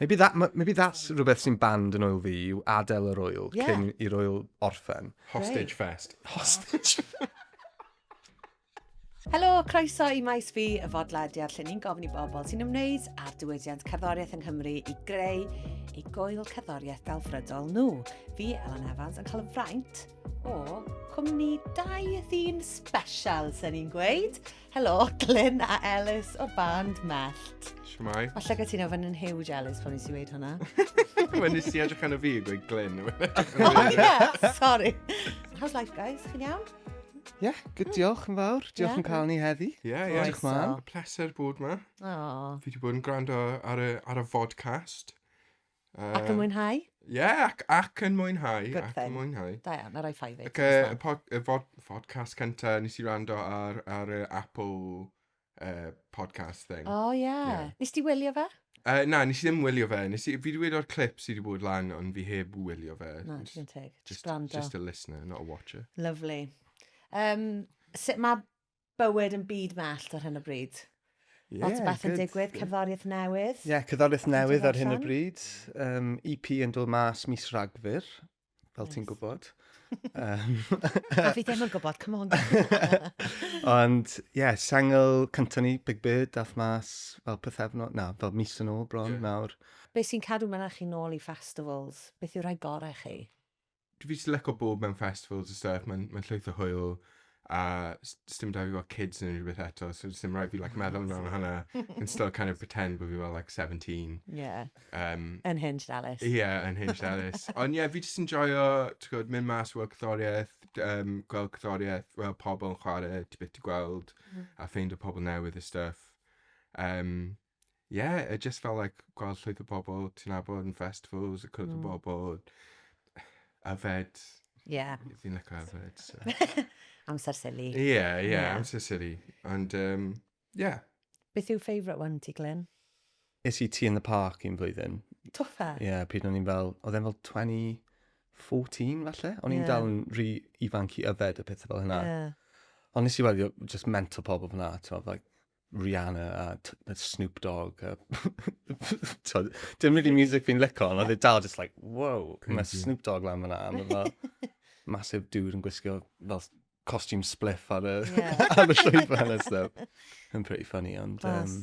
Maybe that's rhywbeth sy'n banned yn ŵyl fi, yw adael yr ŵyl cyn i'r ŵyl orffen. Hostage fest. Hostage. Helo, croeso i Maes Fi, y fodlediad lle ni'n gofyn i bobl sy'n ymwneud â'r diwydiant cerddoriaeth yng Nghymru i greu eu gŵyl cerddoriaeth delfrydol nhw. Fi, Elen Evans, yn cael y fraint o cwmni dau ddyn special, sy'n ni'n gweud. Helo, Glyn a Ellis o'r band Mellt. Shwmae. Falle gytuno fan yn huge Ellis pan nes i weud hwnna. When nes i edrych arno fi a gweud Glyn. Oh yeah, sorry. How's life, guys? Chi'n iawn? Yeah, good, diolch yn fawr. Diolch yn cael ni heddi. Ie. Diolch mlaen. Pleser bod ma. Oh. Fi wedi bod yn gwrando ar y vodcast. Ac yn mwynhau? Ie, yeah, ac yn mwynhau. Good ac thing. yn mwynhau. Da iawn, na roi five eight. Ac y vodcast cynta nes i wrando ar y Apple podcast thing. Oh, yeah. Yeah. Nes ti wylio fe? Na, nes i ddim wylio fe. Fi wedi wylio'r clip sydd wedi bod lan, ond fi heb wylio fe. Na, Just, digon teg. Just gwrando. just a listener, not a watcher. Lovely. Sut mae bywyd yn byd Mellt ar hyn o bryd? Yeah, Lot o beth yn good. digwydd, cerddoriaeth newydd. Ie, yeah, cerddoriaeth newydd ar hyn o allan? bryd. EP yn dod mas mis Rhagfyr, fel ti'n Nice. gwybod. A fi ddim yn gwybod, come on. Ond, ie, yeah, sengl cyntaf ni, Big Bird, dath mas fel pythefnos, na, fel mis yn ôl bron, nawr. Beth sy'n cadw myna chi nôl i festivals? Beth yw'r rhai gorau chi? Fi jyst licio bod mewn festivals a stuff, mae'n llwyth o hwyl, a dim da fi fel kids yn rhywbeth eto, so dim rhaid fi like meddwl amdano hwnna, and still kind of pretend bod fi fel like 17. Unhinged Ellis. Yeah, unhinged Ellis. Ond ie, yeah, fi jyst enjoyo, ti'n gwybod, mynd mas weld cerddoriaeth, gweld cerddoriaeth, weld pobl yn chwarae, ti byth 'di gweld, a ffeindio pobl newydd a stuff. Yeah, it just felt like gweld llwyth o bobl ti'n nabod yn festivals, a cwrdd o bobl, yfed. Fi'n licio yfed, so. Amser silly. Yeah, amser silly. And, yeah. Beth yw favourite one ti, Glyn? Es i T in the Park un flwyddyn. Twffa? Ie, yeah, pryd o'n i'n fel, oedd e'n fel 2014 falle? O'n i'n dal yn rhy ifanc i yfed y pethau fel hynna. Ond nes i weld just mental pobl fyna, ti'n like Rihanna a Snoop Dogg. A t'wod, dim really music fi'n lico, ond oedd e dal just like, wow, mae Crazy. Snoop Dogg lan fyna, a mae fel massive dude yn gwisgo fel costume spliff ar y, ar y llwyfan and stuff. Yn pretty funny, ond Class.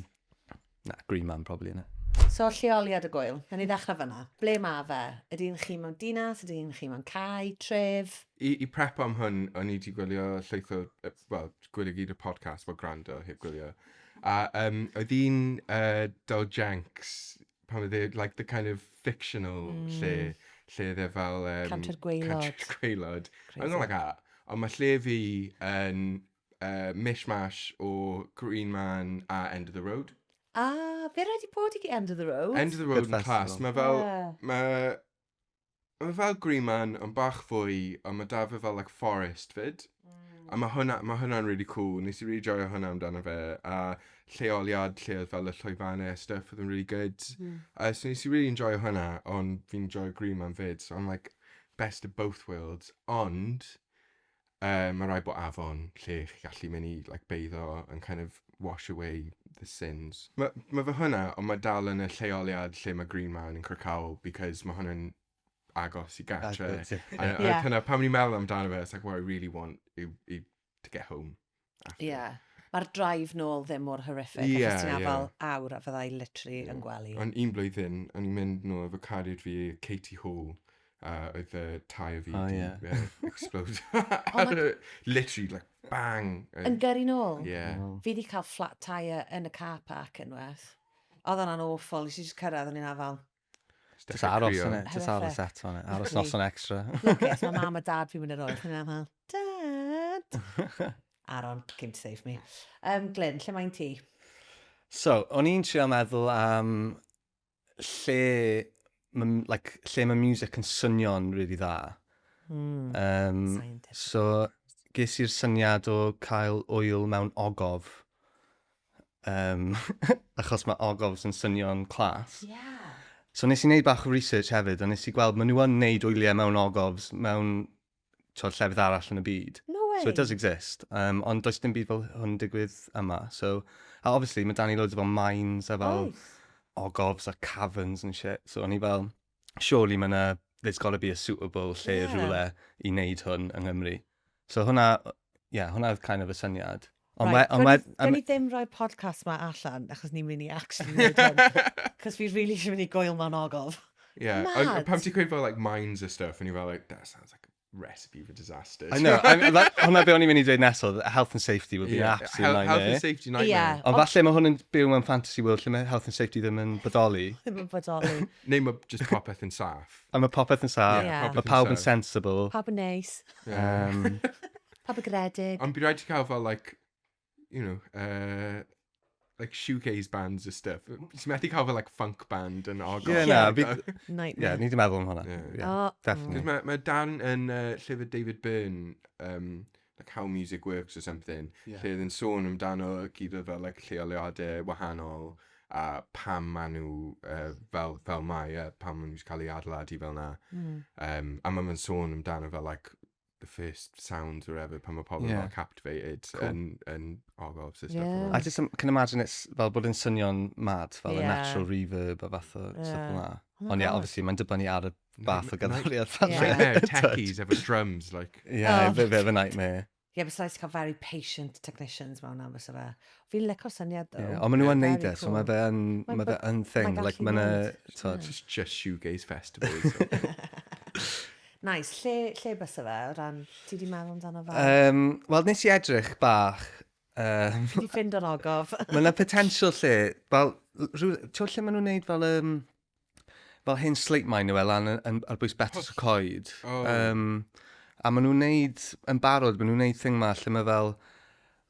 Na, Green Man probably, innit? So, lleoliad y gŵyl, nawn ni ddechrau fyna. Ble mae fe? Ydy'n chi mewn dinas? Ydy'n chi mewn cae, tref? I prep am hwn, o'n i wedi gwylio llwyth o, wel, gwylio gyd y podcast, fel gwrando, heb gwylio. A oedd un Dol Jenks, pan oedd e, like, the kind of fictional lle, lle oedd e fel Cantre'r Gwaelod. Cantre'r Gwaelod. I'm not like that. Ond mae lle fi yn mishmash o Green Man a End of the Road. Ah, fe rhaid i bod i End of the Road. End of the Road Good yn class. festival. Mae fel, mae fel Green Man, ond bach fwy, ond mae da fe fel like forest fyd. A mae hwnna'n really cool. Nes i really joio hwnna amdano fe. A lleoliad lle oedd fel y llwyfannau a stuff oedd yn really good. So nes i really enjoyo hwnna, ond fi'n enjoyo Green Man fyd. So I'm like, best of both worlds. Ond, mae rhaid bod afon lle chi gallu mynd i like, beiddo and kind of wash away the sins. Mae fe hwnna, ond mae dal yn y lleoliad lle mae Green Man yn Crickhowell because mae hwnna'n agos i gatre. Agos, ie. A kind of, pan ni'n meddwl amdano fe, it's like what I really want yw to get home after. Yeah. Mae'r drive nôl ddim mor horrific. Achos ti'n afal awr a fyddai literally yn gwely. Ond un blwyddyn, o'n i'n mynd nôl efo cariad fi, Katie Hall, a oedd y tyre fi Oh, di explode. Oh my Literally, like, bang. Yn gyrru nôl? Yeah. Fi di cael flat tyre yn y car park unwaith. Oedd hwnna'n awful. Nes i just cyrraedd, o'n i'n afal. Just aros crio. yn it, just aros Horrific. eto yn it. Aros Literally. noson extra. Lwcus, mae mam a dad fi'n mynd ar ôl. O'n i'n afal, "Dad." Aaron came to save me. Glyn, lle mae'n ti? So, o'n i'n trio meddwl am lle, ma, like, lle mae music yn swnio'n really dda. Scientific. So, ges i'r syniad o cael ŵyl mewn ogof. Achos mae ogofs yn swnio'n class. So nes i wneud bach o research hefyd, a nes i gweld maen nhw yn wneud wyliau mewn ogofs mewn, t'wod, llefydd arall yn y byd. No way. So it does exist, ond does dim byd fel hwn digwydd yma. So, a obviously mae 'da ni loads o fel mines a fel Oes. ogofs a caverns and shit. So o'n i fel, surely mae yna, there's got to be a suitable lle yeah. rhywle i wneud hwn yng Nghymru. So hwnna, yeah, hwnna oedd kind of y syniad. Ond right, we, ond we, ni ddim rhoi podcast ma allan, achos ni'n mynd i actually wneud hwn. Cos fi really eisiau mynd i gwyl mewn ogof. Yeah. Mad. Pam ti'n gweud fel like mines a stuff, and you're fel like, that sounds like recipe for disaster. I know. I mean, that, hwnna be o'n i'n mynd i dweud nesaf, health and safety would be yeah. an absolute health, nightmare. Health and safety nightmare. Yeah. Ond falle mae hwn yn byw mewn fantasy world lle mae health and safety ddim yn bodoli. Ddim yn bodoli. Neu mae just popeth yn saff. A mae popeth yn saff. Yeah. Mae pawb yn sensible. Pawb yn neis. Yeah. Pawb yn gredig. Ond bydd rhaid ti cael fel, like, you know, like shoegaze bands a stuff. Ti'n methu cael fel like funk band yn ogof. Yeah, na. Fi, Nightmare. yeah, ni di meddwl am hwnna. Yeah. Yeah, Oh, definitely. Cos mae ma Dan yn llyfr David Byrne, like How Music Works or something, Yeah. lle oedd yn sôn amdano gyd o fel like, lleoliadau wahanol a pam maen nhw fel, fel mae, pam maen nhw'n cael ei adeiladu fel na. A mae'n sôn amdano fel like, the first sounds or whatever, pan mae pobl Yeah. fel captivated Cool. yn, yn ogofs a stuff. Yeah. I just can imagine it's fel bod yn swnio'n mad, fel Yeah. a natural reverb a fath o stuff Yeah. fel na. Oh my Ond yeah, God. obviously, mae'n dibynnu ar y fath o gerddoriaeth. falle. Yeah. Nightmare, techies efo drums, like... Yeah, Oh. bit, bit of a nightmare. Yeah, but it's cael very patient technicians mewn am fysa fe. Fi'n licio syniad, though. Yeah. Ond maen nhw yn Very neud e, so cool. mae fe yn, Mae'n mae fe yn thing. mae'n Like, gallu mae'n neud. Yeah. t'od, Just shoegaze festivals. Nice. Lle, lle bysa fe? O ran, ti di meddwl amdano fe? Wel, nes i edrych bach. Ti di ffind o'n ogof. Mae yna potential lle, fel, ti'n lle maen nhw'n neud fel, fel hen slate mine nhw e lan yn, yn, ar bwys Betws y Coed. Oh. A maen nhw'n neud, yn barod, maen nhw'n neud thing ma lle mae fel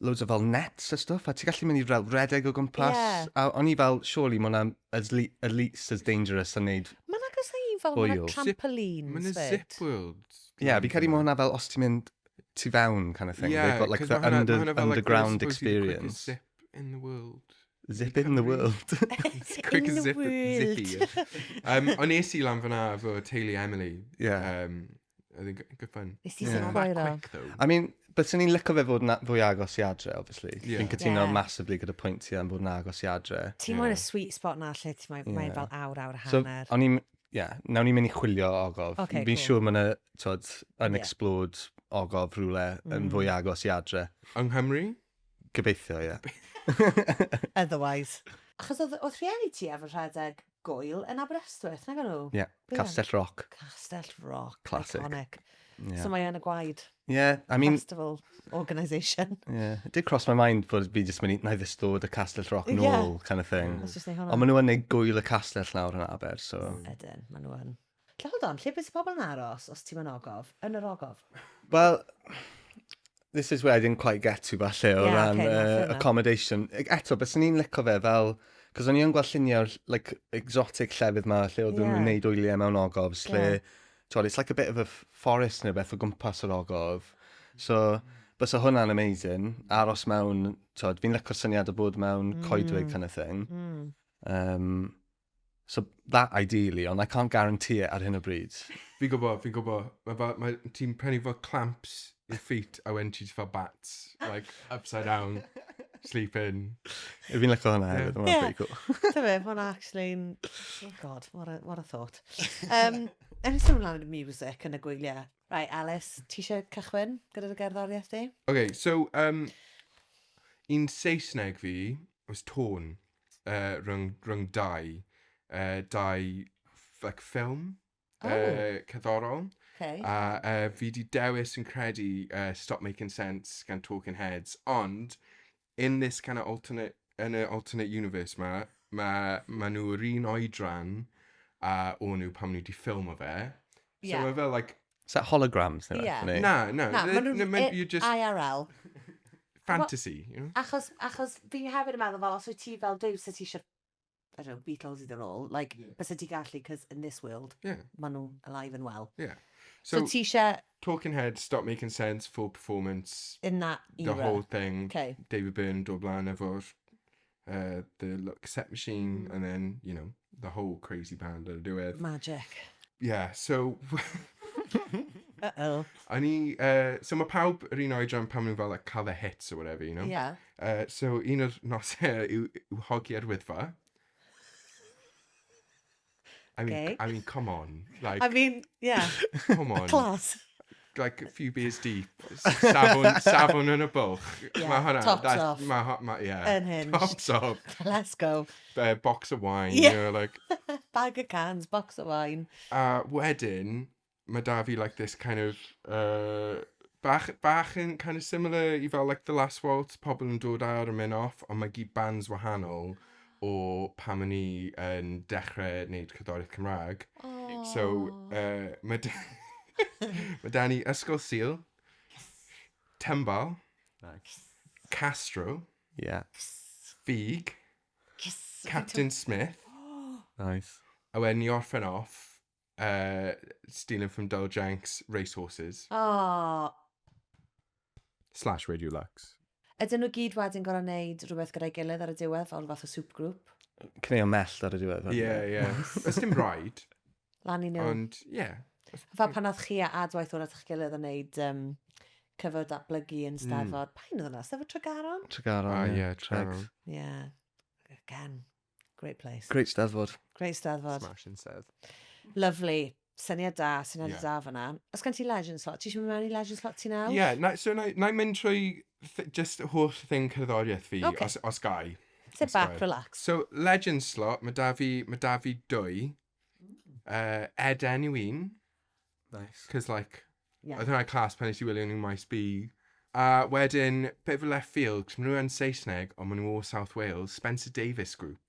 loads o fel nets a stuff, a ti'n gallu mynd i fel redeg o gwmpas. Yeah. A o'n i fel, surely mae hwnna as at least as dangerous a neud... Mae'n agos na un fel, mae'n Oil. trampolines Mae'n fyd. zip world. Ie, yeah, fi credu mae hwnna fel os ti'n mynd tu fewn kind of thing. Yeah, They've got like 'cause the ma' hwnna- ma' hwnna fel, like, underground supposed to be the quickest experience. zip in the world. Zip in the world. Quick In the zip, world. zippy. O'n es i lan fyna efo teulu Emily. Yeah. I think good fun. Nes ti Yeah. sy'n Not that chwaero. quick though. I mean, byswn ni'n licio fe fod yn fwy agos i adre, obviously. Yeah. Fi'n cytuno Yeah. massively gyda pwynt ti am fod yn agos i adre. Ti'n moyn y sweet spot na lle ti mae'n mae fel awr, awr a So, hanner. o'n i'n, yeah, nawn ni'n mynd i chwilio ogof. Okay, Fi'n cool. siŵr mae yna, t'od, unexplored ogof rhywle yn fwy agos i adre. Yng Nghymru? Gobeithio, ie. Otherwise. Achos oedd, oedd rhieni ti efo rhedeg gwyl yn Aberystwyth, nag o'n nhw? Yeah, Be? Castell Rock. Castell Rock. Classic. Iconic. Yeah. So mae yn y gwaed. Yeah, I mean, Festival organisation. yeah, it did cross my mind bod fi jyst mynd i, na i ddys dod y Castell Rock nôl, Yeah. kind of thing. Let's just neud hwnna. Ond maen nhw yn neud gwyl y castell nawr yn Aber, so... Ydyn, maen nhw yn. Lle, hold on, lle bys y pobl yn aros os ti'n mynd ogof? Yn yr ogof? Well, this is where I didn't quite get to falle o Yeah, ran okay, na, fair enough. accommodation. Eto, bys ni'n licio fe fel... Cos o'n i yn gweld lluniau o'r like, exotic llefydd ma, lle oedden nhw'n Yeah. neud wyliau mewn ogofs, lle... Yeah. Twod, it's like a bit of a forest neu beth o gwmpas yr ogof. So, bysa hwnna'n amazing. Aros mewn, twod, fi'n licio'r syniad o bod mewn coedwig kind of thing. So that ideally, ond I can't guarantee it ar hyn o bryd. Fi'n gwybod, fi'n gwybod. Mae fel, mae, ti'n prynu fel clamps i'r feet a wedyn ti'n fel bats, like upside down, sleeping. Fi'n licio hwnna hefyd, yeah. Yeah. pretty cool. Ti'n fe, mae hwnna actually... Oh God, what a thought. Ewn ni symud mlaen i'r music yn y gwyliau. Right, Alice, ti eisiau cychwyn gyda'r gerddoriaeth di? Okay, so, un Saesneg fi was torn rhwng dau, dau like, ffilm Oh. cerddorol. Okay. A fi di dewis yn credu Stop Making Sense gan Talking Heads, ond in this kind of alternate, yn y alternate universe ma, ma nhw yr un oedran a o'n nhw pan nhw di ffilmo fe. So Yeah. mae fel like, Is that holograms neu Yeah. beth, neu? na, na, Na, ma' nhw'n no, you just IRL. fantasy, you know? Achos, achos fi hefyd yn meddwl fel, os wyt ti fel duw, sa ti eisiau, I don't know, Beatles i ddod ôl, like, yeah. bysa ti gallu, cos in this world, Yeah, ma nhw alive and well. yeah. So, So, ti eisiau Talking Heads, Stop Making Sense, full performance, in that the era. whole thing. Okay. David Byrne dod blaen efo'r the look, cassette machine, and then, you know, the whole crazy band ar y diwedd. Magic. Yeah, so... Uh-oh. O'n i... So mae pawb yr un oedran pan maen nhw fel like, cael their hits or whatever, you know? Yeah. So un o'r nosau yw, yw hogiau'r wyddfa. I mean, Okay. I mean, come on. Like, I mean, yeah, come on. class. Like, a few beers deep. Safon, safon yn y bwlch. Yeah, Ma' hwnna... tops that's- off. Ma, ma, yeah. Unhinged. Tops off. Let's go. Box of wine. Yeah. You know, like... Bag of cans, box of wine. A wedyn, mae da fi like this kind of... bach, bach yn kind of similar i fel like The Last Waltz, pobl yn dod ar a mynd off, ond mae gyd bands wahanol o pam o'n i yn dechrau wneud cerddoriaeth Cymraeg. Oh. So, mae ma da ni Ysgol Sul, Tymbal, Nice. Castro, Yeah. Ffug, Yes. Captain Smith, Nice. a wedyn ni orffen off, stealing from Dull Jenks, Racehorses, Oh. slash Radio Lux. Ydyn nhw gyd wedyn gorau wneud rhywbeth gyda'i gilydd ar y diwedd, fel fath o supergroup? Cneu mellt ar y diwedd. Yeah, yeah. Oes dim rhaid, Lan i nhw. ond yeah. Fel pan nath chi a Adwaith o'r at eich gilydd yn neud cyfer datblygu yn Steddfod. Mm. Pa'n oedd hwnna? Steddfod Tregaron? Tregaron. Ah, yeah, Tregs. Tregaron. Yeah. Again, great place. Great Steddfod. Great Steddfod. Smashing sedd. Lovely. Syniad da, syniad Yeah. da fyna. Os gen ti legend slot, ti eisiau mynd mewn i legend slot ti nawr? Yeah, na, so na, na i mynd trwy just holl thing cerddoriaeth fi, Okay. os gai. Sit Os back, gai. relax. So, legend slot, mae da fi dwy. Ed yw un, Nice. cos like, Yeah. oedd hwnna'n class pan nes i wylio nhw Maes B. A wedyn, bit of a left field, cos maen nhw yn Saesneg, ond maen nhw o South Wales, Spencer Davis Group.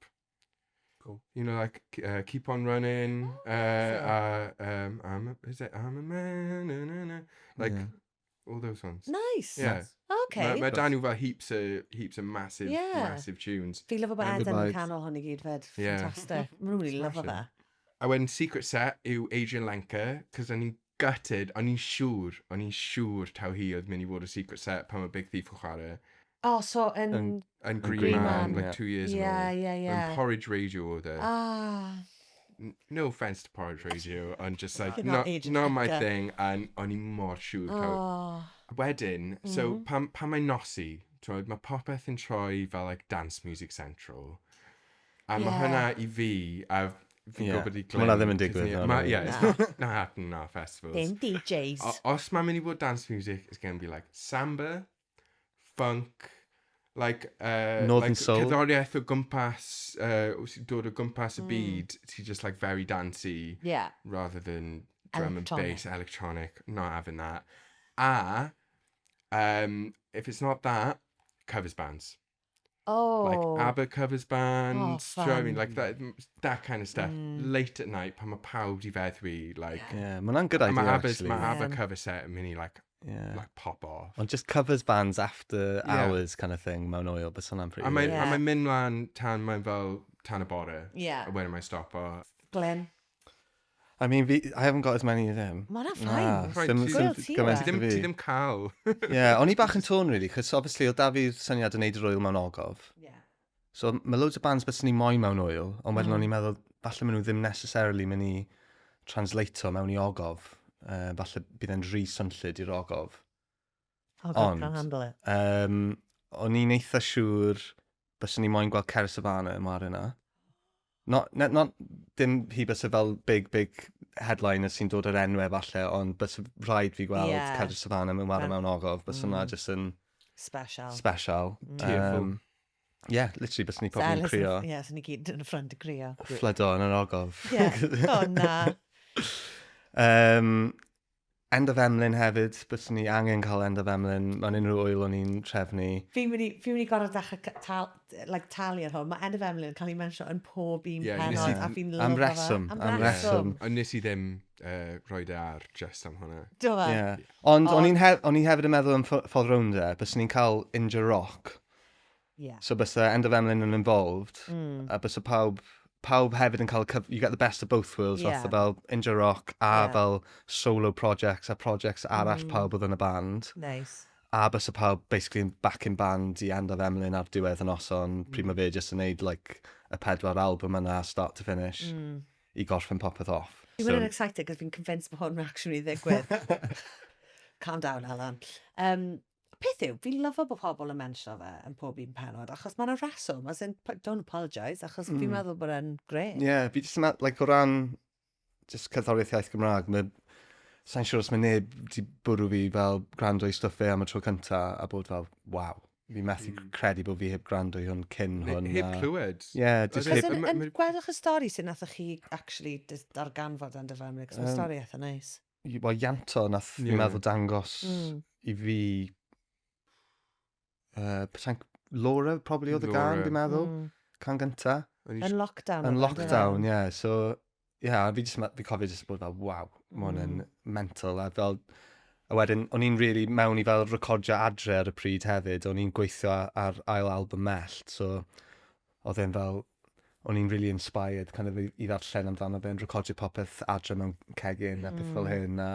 Cool. You know, like, Keep On Running, I'm a, is it I'm a Man, na, na, na. Like, Yeah. all those ones. Nice. Yeah. Okay. Mae ma da nhw fel heaps o, heaps o massive, Yeah. massive tunes. Fi lyfo bod Yeah. Ed Good yn vibes. canol hwn i gyd fyd. Yeah. Fantastic. Maen nhw'n really lyfo Smashing. fe. A wedyn secret set yw Adrianne Lenker, cos o'n i'n gutted, o'n i'n siŵr taw hi oedd mynd i fod y secret set pan mae Big Thief yn chwarae. Oh, so yn... Yn Green, Green Man, Man, like yeah. 2 years Yeah, ago. yeah. And Porridge Radio oedd e. Ah. No offence to Porridge Radio, ond just like, You're not not, Adrianne not my Lenker. thing, and o'n i mor siŵr taw. Oh. Wedyn, so pan, pan mae'n nosi, t'mod, mae popeth yn troi fel like Dance Music Central. A mae Yeah. hwnna i fi, a fi'n Yeah. gwybod i Ma' hwnna ddim yn Glyn, digwydd, 'cause na, Ma, na. yeah, it's not, not happening in our festivals. Dim DJs. Os mae'n mynd i bod dance music, it's going to be like samba, funk, like, Northern like soul. cerddoriaeth o gwmpas, sy'n dod o gwmpas y byd, sy'n just like very dancey, Yeah. rather than drum and Electronic. bass, electronic, not having that. A, if it's not that, covers bands. Oh. Like ABBA covers bands, do you know what I mean? fun. Like that, that kind of stuff. Late at night, pan mae pawb di feddwi, like, Yeah, mae hwnna'n good a idea, mae ABBA's, actually. mae ABBA Yeah. cover set yn mynd i like, Yeah. like pop off. Ond just covers bands after Yeah. hours kind of thing mewn oil, but hwnna'n pretty A mae'n good. Yeah. a mae'n mynd mlaen tan mae'n fel tan y bore. Yeah. A wedyn mae'n stopo. Glyn. I mean, fi, I haven't got as many as him. Ma' hwnna'n Na, fine. Right, sim, ti- sim Gwyl ti gymaint Ti ddim, i fi. ti ddim cael. Yeah, o'n i bach yn torn, really, cos obviously oedd da fi'r syniad o wneud yr wyl mewn ogof. Yeah. So mae loads o bands bys ni moyn mewn wyl, ond wedyn o'n i'n meddwl, falle maen nhw ddim necessarily mynd i translato mewn i ogof. Falle bydd e'n rhy swnllyd i'r ogof. Oh, God, Ond- can't handle it. O'n i'n eitha siŵr byswn ni moyn gweld Cerys Savannah yn ware yna. Not, not, not, dim hi bysa fel big, big headliner sy'n dod o'r enwau falle, ond bysa rhaid fi gweld Yeah. Cerys Savannah mewn ware Fel- mewn ogof. Bysa hwnna just yn Special. special. Tearful. Yeah, literally byswn ni probably yn Ellis crio. Ie, yeah, ni gyd yn y ffrynt yn crio. Fflydo yn yr ogof. Yeah. Oh, na. Endaf Emlyn hefyd, byswn ni angen cael Endaf Emlyn mewn unrhyw wyl o'n i'n trefnu. Fi'n mynd i gorfod dechrau tal, like, talu ar hwn. Mae Endaf Emlyn yn cael ei mensio yn pob un Yeah, nes penod, i- a fi'n Am lyfo fe. reswm, Am am reswm. Ond nes i ddim rhoi e ar just am hwnna. Do fe? Yeah. Ond o'n i'n he o'n i hefyd yn meddwl am ffordd rownd e, byswn ni'n cael Inja Rock. Yeah. So bysa Endaf Emlyn yn involved, a bysa pawb hefyd yn cael, you get the best of both worlds, Yeah. fatha fel Inja Rock a Yeah. fel solo projects a projects arall pawb oedd yn y band. Nice. A bysa pawb basically yn back in band i Endaf Emlyn ar diwedd y noson, pryd mae fe jyst yn neud like, y pedwar album yna, start to finish, i gorffen popeth off. Fi'n mynd yn excited cos fi'n convinced bod hwn yn actually ddigwydd. Calm down, Alan. Peth yw, fi'n lyfo bod pobl yn mensio fe yn pob un penod, achos mae'n rheswm, as in, don't apologise, achos fi'n meddwl bod e'n grêt. Ie, yeah, fi jyst yn meddwl, like, o ran just cerddoriaeth iaith Gymraeg, mae, sa'n siŵr os mae neb wedi bwrw fi fel gwrando i stwff fe am y tro cynta a bod fel, waw, fi methu credu bod fi heb gwrando i hwn cyn hwn. Heb clywed. Ie, yeah, just Cos heb... yn, yn gwedwch y stori sy'n nathoch chi actually darganfod yn dy family, cos mae stori eitha neis. Wel, Ianto nath, fi'n meddwl, dangos i fi... Laura, probably oedd y gan, fi'n meddwl. Can gynta. Yn lockdown. Yn lockdown, ie. Yeah. So, ie, yeah, fi just, fi cofio just bod fel, waw, mae hwn yn mental. A fel, a wedyn, o'n i'n really mewn i fel recordio adre ar y pryd hefyd. O'n i'n gweithio ar ail album Mellt, so oedd e'n fel, o'n i'n really inspired kind of i, i ddarllen amdano fe'n recordio popeth adre mewn cegin a peth fel hyn. A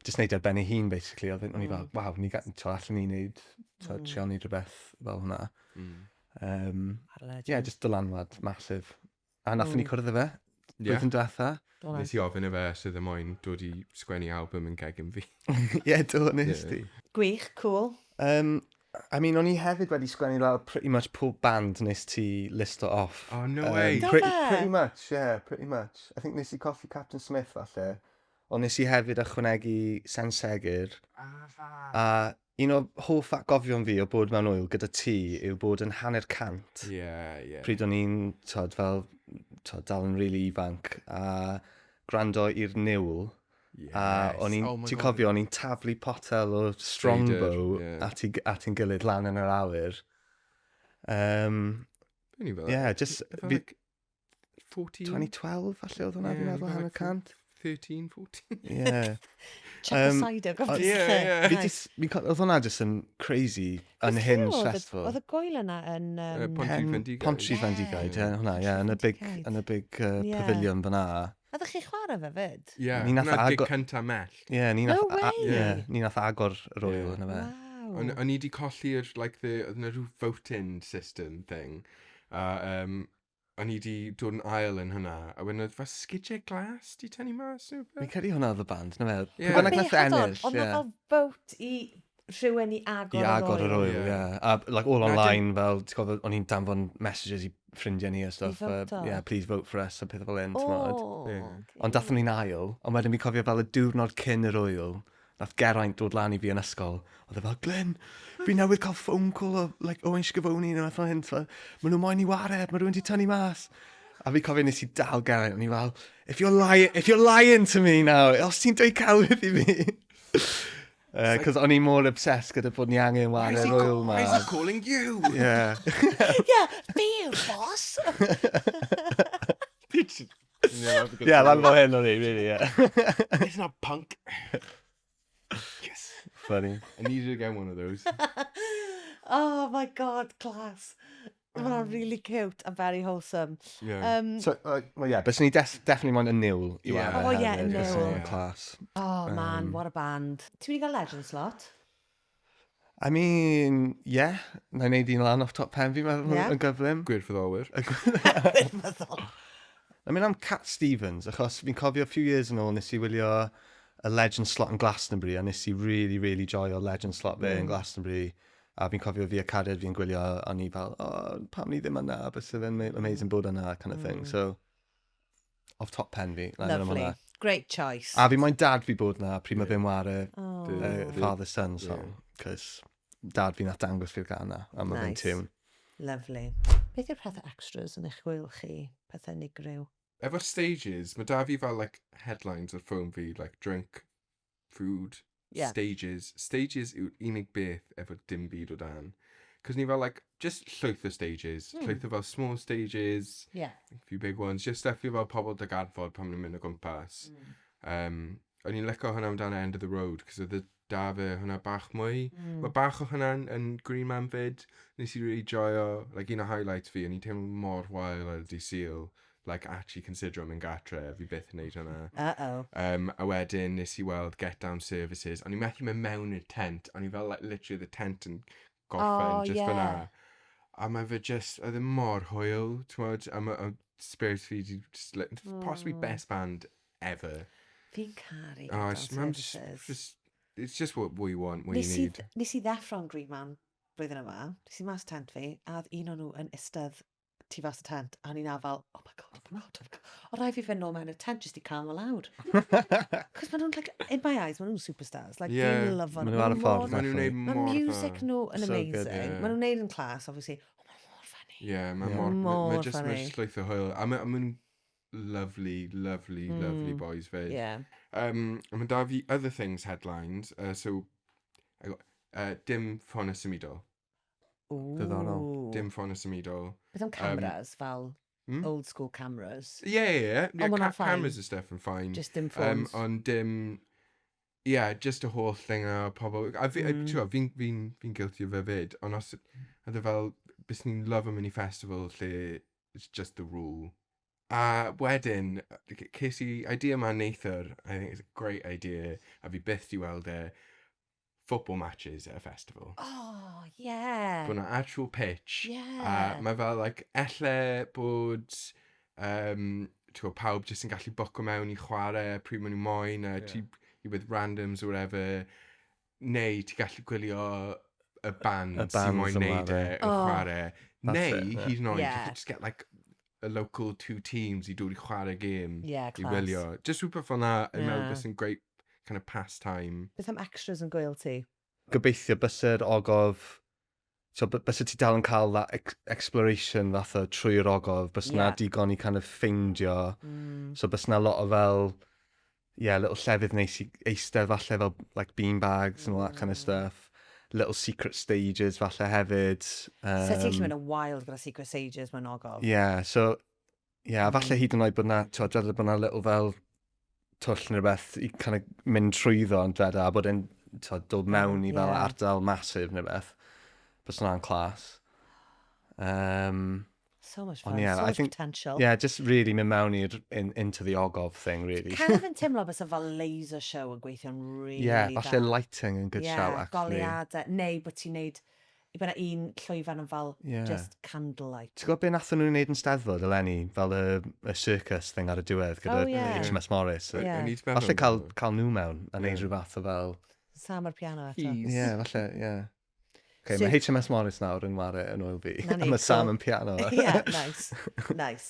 just neud ar ben ei hun, basically. Oedd o'n i fel, waw, ni, to, allan ni wneud, to, trio neud rhywbeth fel hwnna. Yeah, just dylanwad massive. A nathon ni cwrdd â fe, blwyddyn diwetha. Nes i ofyn i fe os oedd e moyn dod i sgwennu album yn gegin fi. Ie, do, nes di. Gwych, cool. I mean, o'n i hefyd wedi sgwennu lawr pretty much pob band nes ti listo off. Oh, no way. Do Pretty, fe? pretty much, yeah, pretty much. I think nes i colli Captain Smith falle. Ond nes i hefyd ychwanegu Sen Segur. A un o hoff atgofion fi o bod mewn ŵyl gyda ti yw bod yn 1:30. Pryd o'n i'n, tod, fel, tod, dal yn really ifanc, a gwrando i'r Niwl. A o'n i'n, Oh my ti'n God. cofio, o'n i'n taflu potel o Strongbow Cider, ie. at ein gilydd lan yn yr awyr. Be o'n i fel? Yeah, just, Fel, fi, like, 14? 2012, falle oedd hwnna, fi'n Yeah, meddwl, fel, hanner like, cant. 13, 14? Yeah. Check the cider. Yeah. Fi just, fi'n oedd hwnna just yn crazy, unhinged festival. Oedd y gwyl yna yn... Pontrhyd Pontrhyd Fendigaid. Fendigaid, ie, hwnna, ie, yn y big, Fendigaid. yn y big pavilion fyna. Oeddech chi chwarae fe fyd? Ie, Ni nath hwnna'r gig agor- cynta Mellt. Ie, ni No nath, way! ie, ni nath agor yr ŵyl yna fe. Wow. O'n i di colli'r, like, the, oedd yna rhyw voting system thing. A o'n i di dod yn ail yn hwnna. A wedyn oedd fel sgidiau glas di tynnu mas neu Fi'n rhywbeth? credu hwnna oedd y band, na fe? Ie. Pwy bynnag Be, nath hold on, ennill, Oedd 'na ie. fel vote i rhywun i agor I agor yr ŵyl, Ie. ie. A, like, all Na, online, fel, ti'n cofio, o'n i'n danfon messages i ffrindiau ni a stuff. voto. Yeah, please vote for us, a pethau fel hyn, ti'n modd. Oh, Ie. Ond dathon ni'n ail, ond wedyn fi'n cofio fel y diwrnod cyn yr ŵyl, nath Geraint dod lan i fi yn ysgol. Oedd e fel, "Glyn, fi newydd cael phone call o like, Owen Schiavone neu fath o hyn. Maen nhw moyn i ware, mae rhywun di tynnu mas." A fi cofio nes i dal Geraint, o'n i fel, if you're lying to me now, os ti'n dweud celwydd i fi." Cos o'n i mor obsessed gyda bod ni angen Why ware is he, yr ŵyl ma. why is he calling you? Yeah. Yeah, fi yw'r boss. Yeah, lan fel hyn o'n i, really, yeah. It's not punk. Yes. Funny. I needed to get one of those. Oh my God, class. Mae hwnna'n really cute and very wholesome. Yeah. So, well, yeah, but ni definitely moyn y Niwl i ware Oh, yeah, hefyd, y bysen Niwl. ni'n class. Oh man, what a band. Ti'n mynd i gael legend slot? I mean, yeah, na i wneud un lan off top pen fi, meddwl, yn gyflym. Gwirfoddolwyr. Gwirfoddol. I mean, am Cat Stevens, achos fi'n cofio a few years yn ôl nes i wylio y Legend slot yn Glastonbury, a nes i really, really joio Legend slot fe yn Glastonbury. A fi'n cofio fi a cariad fi'n gwylio, a ni fel, "Oh, pam ni ddim yna, byse fe'n amazing bod yna," kind of thing. So, off top pen fi, na i mynd am Lovely. hwnna. Great choice. A fi moyn dad fi bod yna pryd mae fe'n ware Oh. Father Son song, cos dad fi nath dangos fi'r gan na, a mae fe'n Nice. tune. Lovely. Beth yw'r pethau extras yn eich gwyl chi? Pethau unigryw? Efo stages, mae da fi fel like, headlines ar ffôn fi, like drink, food, stages. Stages yw'r unig beth efo dim byd o dan. Cos ni fel like, just llwyth o stages. Llwyth o fel small stages, a few big ones. Just stuff i fel pobl darganfod pan maen nhw'n mynd o gwmpas. O'n i'n licio hwnna amdano End of the Road, cos oedd y da fe hwnna bach mwy. Mae bach o hwnna yn Green Man fyd. Nes i really joio, like un o highlights fi, o'n i'n teimlo mor wael ar dydd Sul, like actually considero mynd gatre, fi byth yn neud hwnna. Uh-oh. A wedyn nes i weld Get Down Services. O'n i methu mynd mewn i'r tent. O'n i fel, like, literally the tent yn gorffen just fyna. A mae fe just, oedd e mor hwyl, ti'n gwbod, a mae spirit fi di just, like, possibly best band ever. Fi'n caru Oh, Get Down mae'n just, Services. just It's just what we want, what Nes you i, need. nes i ddeffro'n Green Man blwyddyn yma, nes i mas tent fi, a oedd un o'n nhw yn eistedd tu fas y tent, a o'n i'n afal, oh my god, oh my god, oh my god. O rhaid fi fynd nôl mewn i'r tent jyst i calm o lawr. Cos maen nhw'n, like, in my eyes, maen nhw'n superstars. Like, Yeah. fi'n lyfo Maen nhw ar y ffordd, Maen nhw'n neud Mae mor music dda. nhw yn So good, amazing. yeah. Maen nhw'n neud yn class, obviously. Oh, maen nhw mor funny. Yeah, mae Yeah. mor... Mor Mae just, mae funny. just llwyth o hwyl. A mae nhw'n lovely, lovely, lovely boys fyd. Yeah. Mae da fi other things headlines. So, I got, dim ffôn symudol. Diddorol. Ooh. Dim ffôn symudol. Beth am cameras, fel hmm? old school cameras? Yeah. ma' hwnna'n fine. Cameras and stuff yn fine. Just dim phones. Ond dim... Yeah, just y holl thing a pobl... A fi, mm. fi'n fi, fi guilty o fe fyd, ond os... Oedd e fel, bys ni'n love mynd i festival lle it's just the rule. A wedyn, ces i idea ma neithiwr, I think it's a great idea, a fi byth di weld e, football matches at a festival. Oh, yeah. Bod 'na actual pitch. Yeah. A mae fel, like, elle bod, ti'n gwbod, pawb jyst yn gallu bwco mewn i chwarae pryd maen nhw moyn, a ti, you with randoms or whatever, neu ti gallu gwylio y band Y sy'n bands moyn yn neud e chwarae. yn Oh. chwarae. That's Neu, it, yeah. hyd yn oed, Yeah. you could just get like a local two teams i dod i chwarae game. Yeah, I class. wylio. Just rhywbeth fel na, yn meddwl Yeah. bys yn great kind of pastime. Beth am extras yn gwyl ti? Gobeithio byse'r ogof, so byse ti dal yn cael that exploration fath o trwy'r ogof, byse na Yeah. digon i kind of ffeindio. Mm. So byse na lot o fel, yeah, little llefydd neis i eistedd falle fel like bean bags and all that kind of stuff. Little secret stages falle hefyd. So ti'n gallu mynd yn wild gyda secret stages mewn ogof. Yeah, so, yeah, a falle hyd yn oed bod na, ti'n dweud bod na little fel twll neu rhywbeth i kind of mynd trwyddo yn dweud a bod e'n t'wod, dod mewn i fel Yeah. ardal massive neu beth. Bys hwnna'n class. So much fun, Ond yeah, so I much think- potential. Yeah, just really mynd mewn i'r, into the ogof thing, really. Kind of yn teimlo bys fel laser show yn gweithio'n really yeah, dda. falle lighting yn good yeah, shout, actually. goleuadau. Neu bod ti'n neud, i bod 'na un llwyfan yn fel Yeah. just candlelight. Ti'n gwybod beth nathon nhw'n neud yn Steddfod eleni, fel y circus thing ar y diwedd gyda Oh, yeah. HMS Morris. Yeah. I need to meddwl Falle cael, amdano. cael nhw mewn a neud Yeah. rhyw fath o fel... Sam ar piano eto. Keys. Yeah, falle, yeah. Okay, So- mae HMS Morris nawr yn ware yn oel fi. Na ni, A mae Sam cool. yn piano. yeah, nice. Nice.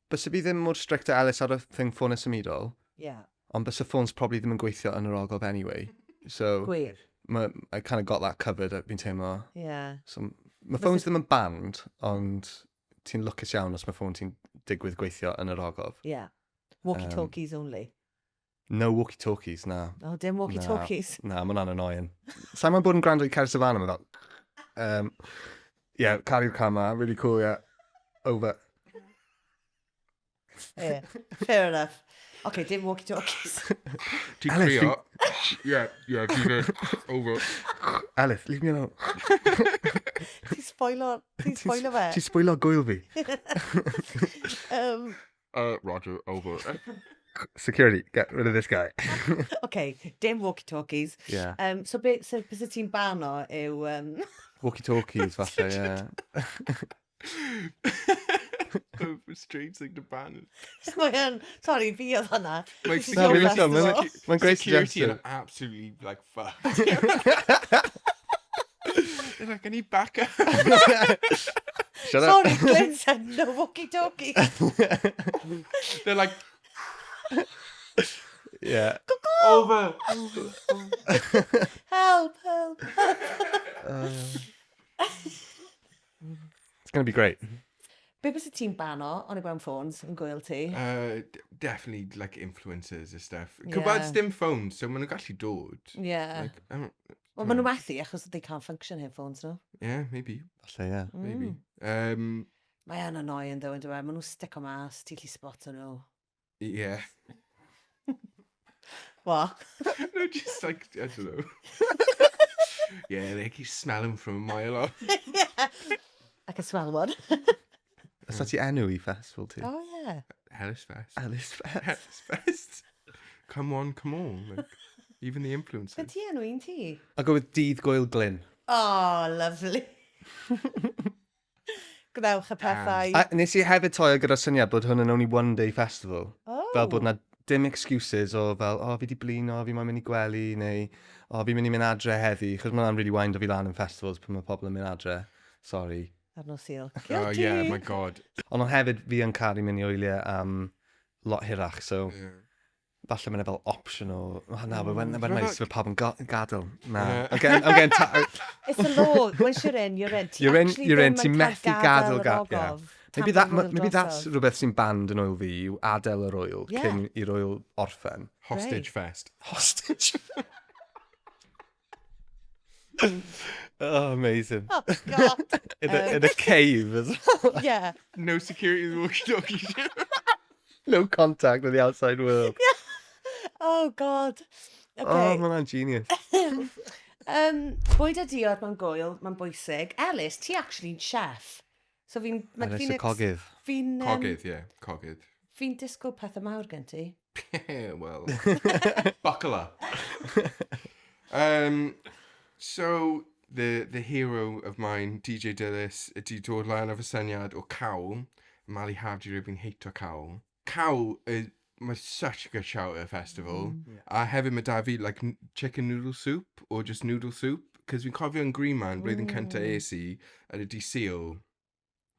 Byse fi ddim mor strict a Ellis ar y thing ffôn symudol, Yeah. ond byse ffôns probably ddim yn gweithio yn yr ogof anyway. So, Gwir. ma, I kind of got that covered, fi'n teimlo. Yeah. So, mae ffôns ddim yn banned, ond ti'n lwcus iawn os mae ffôn ti'n digwydd gweithio yn yr ogof. Yeah. Walkie-talkies only. No walkie-talkies, na. Oh, dim walkie-talkies. Na, mae hwnna'n annoying. Sa'n ma'n bod yn gwrando i Cerys Savannah, mae fel... Yeah, caru'r cama, really cool, yeah. Over. Yeah. Fair enough. Okay, dim walkie-talkies. Ti'n Ellis, crio? Yeah, yeah, fi fyd. Over. Ellis, leave me alone. Ti'n spoilo, ti'n spoilo fe. Ti'n spoilo gwyl fi. Roger, over. Security, get rid of this guy. Okay, dim walkie-talkies. Yeah. So be, so bys ti'n bano yw... Walkie-talkies, falle, yeah. A strange thing to ban. Mae yn, sorry, fi oedd hwnna. Like, This is No, your fi'n licio, festival. mae'n great Security suggestion. yn absolutely, like, fucked. They're like, I need backup. Shut up. Sorry, Glyn said no walkie-talkie. They're like, Yeah. over. Help, help. It's going to be great. Be bys ti'n bano on i mewn ffôns yn gwyl ti? Definitely, like, influencers and stuff. Yeah. Cybod, dim phones, so maen nhw'n gallu dod. Yeah. Like, I don't, Wel, maen nhw methu achos they can't function heb phones nhw. yeah, maybe, Falle, yeah. maybe. Mae yn annoying though, yn dweud. Maen nhw'n stick o mas, ti'n gallu spot nhw. Yeah. What? No, just like, I don't know. Yeah, they keep smelling from a mile off. Yeah. I can smell one. Os na ti enw i festival ti? Oh, yeah. Ellis Fest. Ellis Fest. Ellis Fest. Come on, come on. Like, even the influencers. Be ti enw un ti? I'll go with Dydd Gwyl Glyn. Oh, lovely. Gwnewch y pethau. A nes i hefyd toio gyda'r syniad bod hwn yn only one day festival. Oh. Fel bod na Dim excuses o fel, o, oh, fi di blino, fi moyn mynd i gwely, neu, o, oh, fi'n mynd i mynd adre heddi, chos mae'n really wind o fi lan yn festivals pan mae pobl yn mynd adre. Sorry. Ar nos Sul. Oh, yeah, my God. Ond hefyd, fi yn caru mynd i wyliau am lot hirach, so... Yeah. Falle mae'n fel optional. Oh, na, but when, when nice, mae pawb yn gadael. Na. I'm getting, I'm getting It's the law. Once you're in, you're in. Ti you're in, you're in. Ti'n methu gadael. Yeah. Maybe, that, maybe that's rhywbeth sy'n banned yn ŵyl fi, yw adael yr ŵyl yeah. cyn i'r ŵyl orffen. Hostage right. fest. Hostage Oh, amazing. Oh, God. In, a, in a cave as well. Yeah. No security in the walkie-talkie. No contact with the outside world. Yeah. Oh, God. Okay. Oh, mae hwnna'n genius. Bwyd a diod mewn gwyl, mae'n bwysig. Ellis, ti actually'n chef. So fi'n... Ellis y cogydd. Fi'n... Cogydd, ie. Yeah, cogydd. Fi'n disgwyl pethau mawr gen ti. Well, buckle up. So, the hero of mine, DJ Dilys, ydi dod lan efo syniad o cawl. Mali Haf di rhoi fi'n heito cawl. Cawl, mae such a good shout at a festival. Yeah. A hefyd mae da fi like, chicken noodle soup, or just noodle soup. Cos fi'n cofio yn Green Man, blwyddyn cyntaf es i, ar y dydd Sul.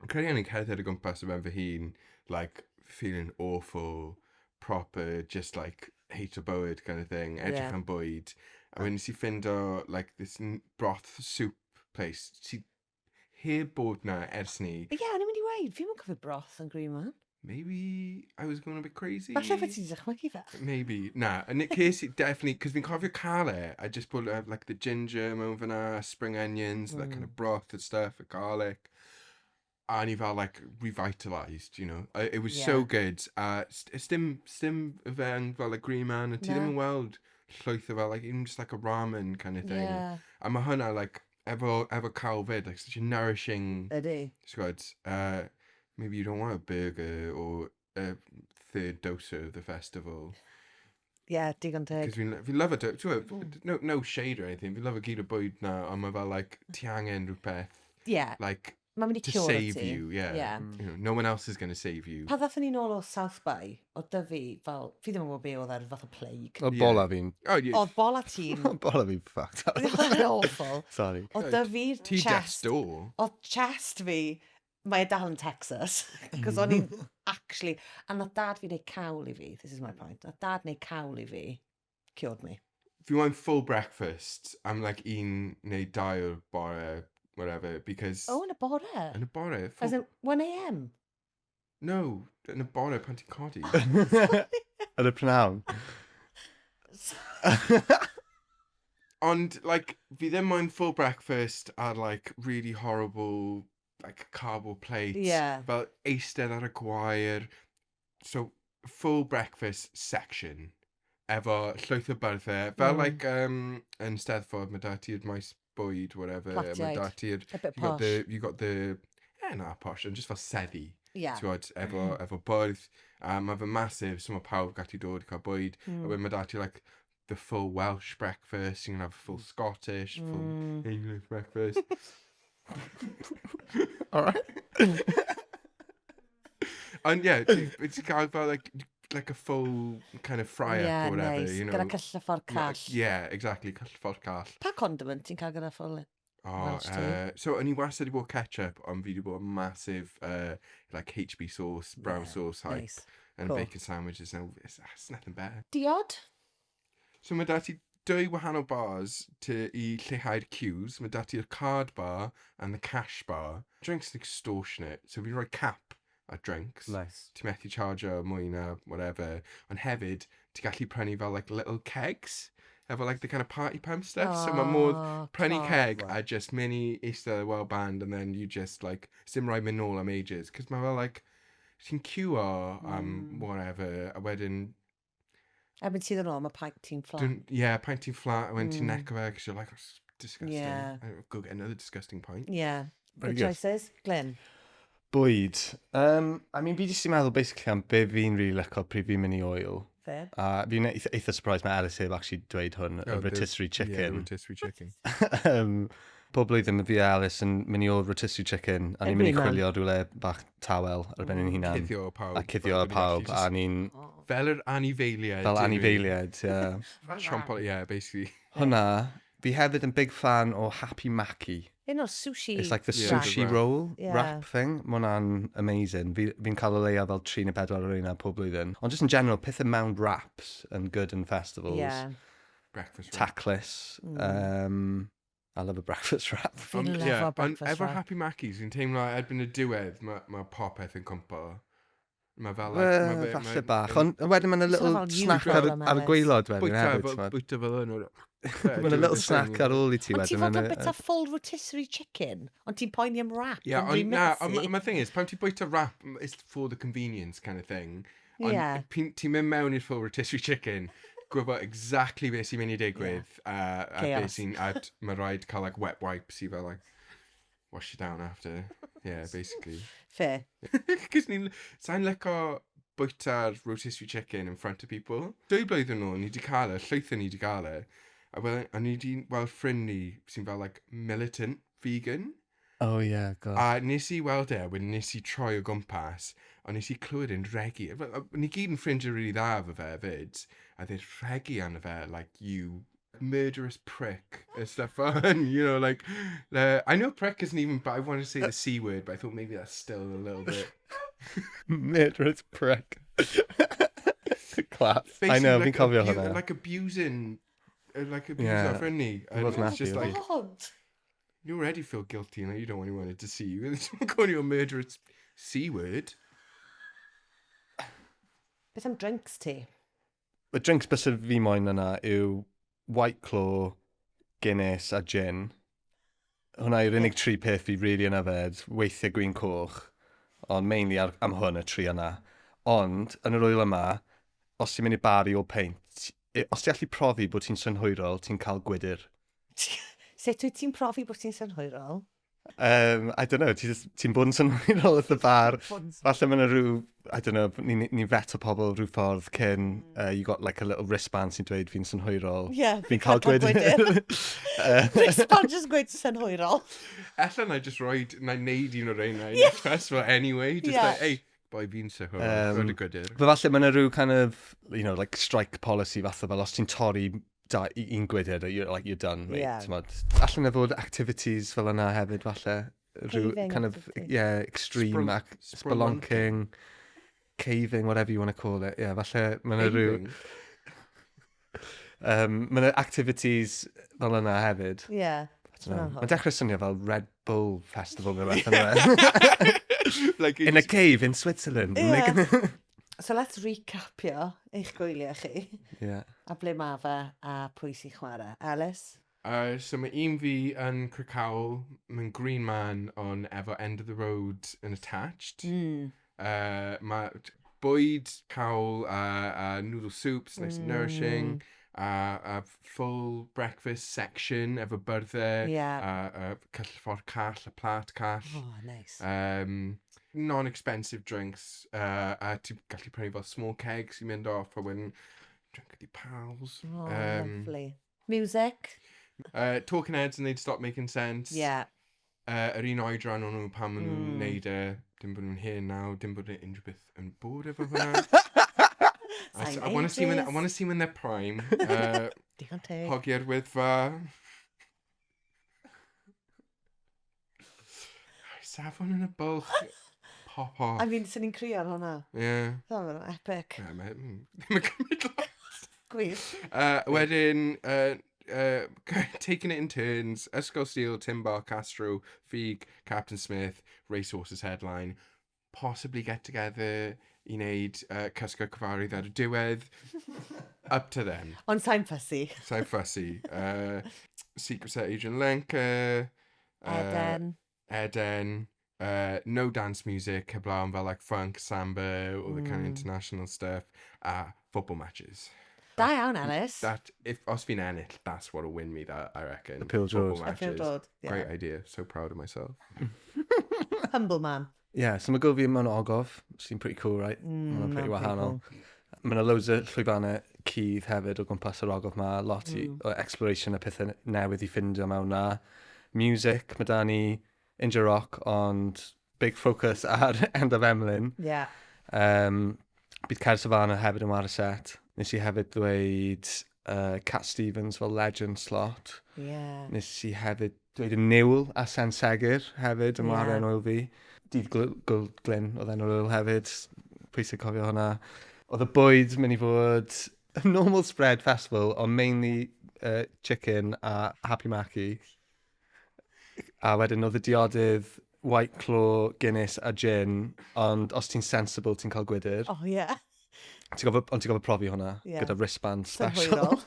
Fi'n credu o'n i'n cerdded o gwmpas o ben fy hun, like, feeling awful, proper, just like, hate o bywyd kind of thing, edrych am bwyd. A wedyn nes i ffindo, like, this broth soup place, sy heb bod na ers ni. Ie, yeah, o'n i'n mynd i weud, fi'n mynd cofio broth yn Green Man. Maybe I was going a bit crazy. Falle fod ti'n dychmygu fe. Maybe. Na, yn ces i, definitely, cos fi'n cofio cael e, I just put like the ginger mewn fyna, spring onions, that kind of broth and stuff, the garlic. A o'n i fel, like, revitalised, you know. It was so good. A sdim fe yn fel y Green Man, a ti ddim yn weld llwyth o fel, like, even just like a ramen kind of thing. A mae hwnna, like, efo cawl fyd, like, such a nourishing... Ydy. Ti'n gwybod, maybe you don't want a burger or a third dosa of the festival. Yeah, digon teg. Cos fi'n fi love a, ti'n gwybod, no, no shade or anything, fi'n love a gyd o bwyd na, ond mae fel, like, ti angen rhywbeth, Yeah. like, Mae'n mynd i to cure save ti. you, yeah. You know, no one else is going to save you. Pa ddathon ni nôl o South By, o dyfu, fel, fi ddim yn gwybod be oedd ar fath o plague. O bola fi'n... Oh, yeah. Oedd bola ti'n... Bola fi'n fucked up. Oedd yn awful. Sorry. Oedd dyfu'r Ti death's chest... door. Oedd chest fi, mae e dal yn Texas, cos o'n i'n actually... A nath dad fi neud cawl i fi, this is my point, nath dad neud cawl i fi, cured me. Fi moyn full breakfast am like un neu dau o'r bore, whatever, because... Oh, yn y bore? Yn y bore. As in 1 a.m.? No, yn y bore pan ti'n codi. Yn y prynhawn. Ond, like, fi ddim moyn full breakfast ar, like, really horrible, like, cardboard plates. Fel eistedd ar y gwair. So, full breakfast section. Efo llwyth o byrddau. Fel, like, yn Steddfod, mae da ti'r maes bwyd, whatever. Mae Platiaid. da ti'r... A bit You got posh. the, you got the... Eh, na, posh, ond just fel seddi. Ti'n gwbod, efo bwrdd. A mae fe massive, so mae pawb gallu dod i cael bwyd. A wedyn mae da ti, like, the full Welsh breakfast, you can have a full Scottish, full English breakfast. All right. And yeah, ti'n cael fel, like a full kind of fry-up Yeah, or whatever, nice. you know. Gyda cyll a ffordd call. Yeah, exactly, cyll ffordd call. Pa condiment ti'n cael gyda full Oh, Welsh tea? So o'n i wastad wedi bod ketchup, ond fi wedi bod massive, like HB sauce, brown sauce hype, Nice. and bacon sandwiches. Now, it's nothing better. Diod? So mae da ti dwy wahanol bars i lleihau'r queues. Mae da ti'r card bar and the cash bar. Drinks yn extortionate, so fi'n rhoi cap ar drinks. Nice. Ti'n methu charge mwy na whatever. Ond hefyd, ti'n gallu prynu fel like little kegs. Efo like the kind of party pump stuff. So mae modd Oh, prynu class. keg a just mynd i eistedd y World Band and then you just like, sim rhaid mynd nôl am ages. Cos mae fel like, ti'n queuo am whatever, a wedyn Erbyn ti ddod nôl, mae pint ti'n flat. Yeah, pint ti'n flat, a wedyn ti'n neco fe, cos you're like, "Oh, it's disgusting." I'll go get another disgusting pint. Yeah. Very Good good. choices. Glyn? Bwyd. I mean, fi jyst i'n meddwl basically am be fi'n really licio pryd fi'n mynd i ŵyl. Fair. A fi'n eitha surprised mae Ellis heb actually dweud hwn, y Oh, rotisserie Yeah, the chicken. rotisserie chicken. Pob blwyddyn mae fi a Alice yn mynd i ôl rotisserie chicken a ni'n mynd i chwilio rhywle bach tawel ar ben ein hunan. Cuddio o pawb. A cuddio o pawb a ni'n... Fel yr anifeiliaid. Fel anifeiliaid, ie. Siompo, ie, basically. Hwna, fi hefyd yn big fan o Happy Maki. Un o'r sushi. It's like the sushi roll wrap thing. Mae hwnna'n amazing. Fi'n fi cael o leia fel 3 neu 4 o'r un pob blwyddyn. Ond just in general, pethau mewn wraps yn good in festivals. Yeah. Breakfast wrap. Taclus. I love a breakfast wrap. Fi'n lyfo breakfast Ond efo wrap. Happy Mackies, fi'n teimlo erbyn y diwedd, mae ma popeth yn cwmpo. Mae fel... Like, Well, ma fe- falle ma- bach. Ond wedyn mae'n a little fel snack usual ar, am ar y Ellis. gwaelod wedyn Bwyta hefyd. fel, t'mod. bwyta fel yn o'r... Mae'n a little snack ar ôl i ti Ond ti'n wedyn. fodlon ma'n- bwyta full rotisserie chicken, ond ti'n poeni am wrap. Yeah, yn rhy ond na, ond messy. my thing is, pan ti'n bwyta wrap, it's for the convenience kind of thing. Ond Yeah. ti'n mynd mewn i'r full rotisserie chicken, gwybod exactly beth sy'n mynd i digwydd, a beth Chaos. sy'n, a mae rhaid cael like wet wipes i fel like, wash you down after. Yeah, basically. Fair. Cos ni'n, sa'n licio bwyta'r rotisserie chicken in front of people. 2 blwyddyn nôl, ni di cael e, llwyth o ni di cael e, a wel, a ni di weld ffrind ni sy'n fel like militant vegan. Oh yeah, god. A nes i weld e, wedyn nes i troi o gwmpas, ond nes i clywed e'n regi. Ni gyd yn ffrindiau really dda efo fe fyd, a dweud regi arno fe, like, you murderous prick, and stuff on, you know, like, I know prick isn't even, but I want to say the C word, but I thought maybe that's still a little bit. Murderous prick. Class. I Basically, know, like, fi'n cofio hwnna. Like abusing, like abusing Yeah. our friend ni. And wasn't it's just happy, like, God. you already feel guilty, and you don't want anyone to see you. And someone calling you a murderous C word. Beth am drinks ti? Y drinks bys fi moyn yna yw White Claw, Guinness a gin. Hwna yw'r unig tri peth fi really yn yfed, weithiau gwin coch, ond mainly am hwn y tri yna. Ond, yn yr wyl yma, os ti'n mynd i bar i o peint, os ti'n gallu profi bod ti'n synhwyrol, ti'n cael gwydr. Sut wyt ti'n profi bod ti'n synhwyrol? I don't know, ti'n ti bod yn synhwyrol wrth y bar. Falle mae yna rhyw, I don't know, ni'n ni vet o pobl rhyw ffordd cyn, you got like a little wristband sy'n dweud fi'n synhwyrol. Yeah, Fi'n cael gwydr. Wristband just gweud synhwyrol. Ella na i just roed, na i neud un o'r reina i next festival anyway. Just like, hey, boi fi'n synhwyrol, rhoid y gwydr. But falle mae yna rhyw kind of, you know, like strike policy fath o fel, os ti'n torri un gwydr, you're, like, you're done, mate. Yeah. T'mod. Allan na fod activities fel yna hefyd, falle. Rhyw Caving kind of, activities. yeah, extreme, spelunking, caving, whatever you want to call it. Yeah, falle mae yna rhyw... Caving? Mae yna activities fel yna hefyd. Yeah. I don't know. Hwnna'n Mae'n dechrau swnio fel Red Bull Festival neu rhywbeth. yndyfe? Like, In a cave in Switzerland. Yeah. So let's recapio eich gwyliau chi. Yeah. A ble ma fe a pwy sy'n chwarae. Ellis? So mae un fi yn Crickhowell, mae'n Green Man on efo End of the Road yn attached. Mae bwyd, cawl, a noodle soups, nice and nourishing. A full breakfast section efo byrddau. A cyll call, a plat call. Oh, nice. Non-expensive drinks. A ti'n gallu prynu fel small kegs i mynd off a wedyn drink with your pals. Oh, lovely. Music? Talking Heads and They'd Stop Making Sense. Yeah. Yr un oedran o'n nhw pan maen nhw'n neud e, dim bod nhw'n hen nawr, dim bod unrhyw beth yn bod efo hwnna. Sign I want to see them in, I ages. want to see them in their prime. Digon teg. Hogiau'r Wyddfa. Safon yn y bwlch. Pop off. I mean, sy'n ni'n crio ar hwnna. Yeah. That was epic. Yeah, ddim yn cymryd lot. Gwir. Wedyn, Taking It in Turns, Ysgol Sul, Timbar, Castro, Ffug, Captain Smith, Racehorses headline, possibly get together i wneud Cysgod Cyfarwydd ar y diwedd. Up to them. Ond sa'n fussy. Sa'n fussy. Secret Set Adrian Lenker. Eden. Eden. No dance music, heblaw am fel like funk, samba, all the kind of international stuff. Football matches. Da iawn, Ellis. That, if os fi'n ennill, that's what'll win me that, I reckon. The Peel Football George. Y Peel matches. George, yeah. Great idea. So proud of myself. Humble man. Yeah, so mae go fi mewn ogof, sy'n pretty cool, right? Mae'n pretty pretty wahanol. Mae yna loads o llwyfannau cudd hefyd o gwmpas yr ogof ma, lot o exploration a pethau newydd i ffindio mewn na. Music, mae da ni Inja Rock, ond big focus ar Endaf Emlyn. Yeah. Bydd Cer Savannah hefyd yn ware set. Nes i hefyd ddweud Cat Stevens fel legend slot. Yeah. Nes i hefyd dweud y Niwl a Sen Segur hefyd yn ware yn ŵyl fi. Dydd Glyn oedd enw'r ŵyl hefyd. Pwysig cofio hwnna. Oedd y bwyd mynd i fod normal spread festival, ond mainly chicken a Happy Mackie. A wedyn oedd y diodydd White Claw, Guinness a gin, ond os ti'n sensible ti'n cael gwydr. Oh, yeah. Ti'n gofio, ond ti'n gofio profi hwnna gyda wristband special.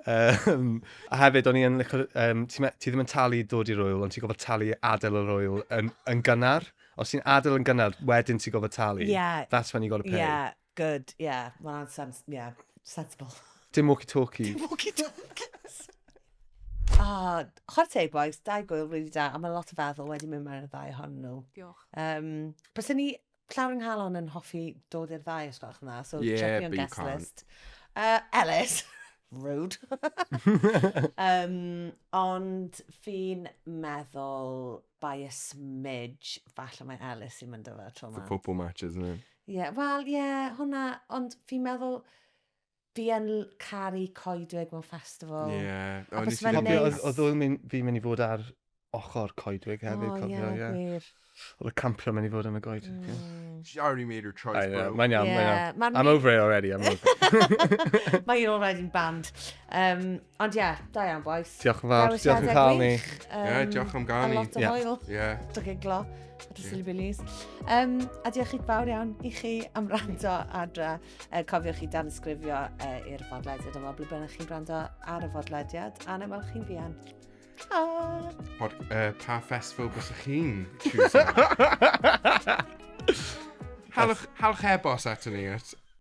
A hefyd, o'n i yn licio, ti, ti ddim yn talu dod i'r ŵyl, ond ti'n gofio talu adael yr ŵyl yn gynnar. Os ti'n adael yn gynnar, wedyn ti'n gofio talu. That's when you got to pay. Yeah, good, yeah. Well, that's yeah, sensible. Dim walkie-talkies. Dim walkie-talkies. Ah, chwarae teg, boys, dau gwyl really da, a mae lot o feddwl wedi mynd mewn y ddau ohonyn nhw. Diolch. Bysen ni llawer yng nghalon yn hoffi dod i'r ddau os gwelwch yn dda, so Yeah, check me on but you guest can't. list. Ellis, rude. Ond fi'n meddwl by a smidge, falle mae Ellis sy'n mynd â fe tro It's a yma. football match, isn't it? Yeah, wel, yeah, hwnna, ond fi'n meddwl fi yn caru coedwig mewn festival. Yeah. A Oh, byse nes i fe'n ddim- Cofio, neis. oedd ŵyl fi'n mynd i fod ar ochr coedwig hefyd, Oh, cofio, ie, ie. gwir. Oedd y campio mynd i fod yn y goedwig. She already made her choice, I know, bro. mae'n iawn, mae'n Yeah, iawn. ma'n I'm over it already, I'm over it. Mae hi'n already banned. Ond ie, yeah, da iawn, boys. Diolch yn fawr, diolch yn cael ni. Yeah, diolch am gael A ni. lot o hwyl. Do giglo. A dy silly billies. A diolch i fawr iawn i chi am rando adre. Cofiwch chi danysgrifio i'r fodlediad yma, ble bynnag chi'n gwrando ar y fodlediad. A na weld chi'n fuan. Ta! Pa festival bysach chi'n choose? Halwch e-bost ato ni at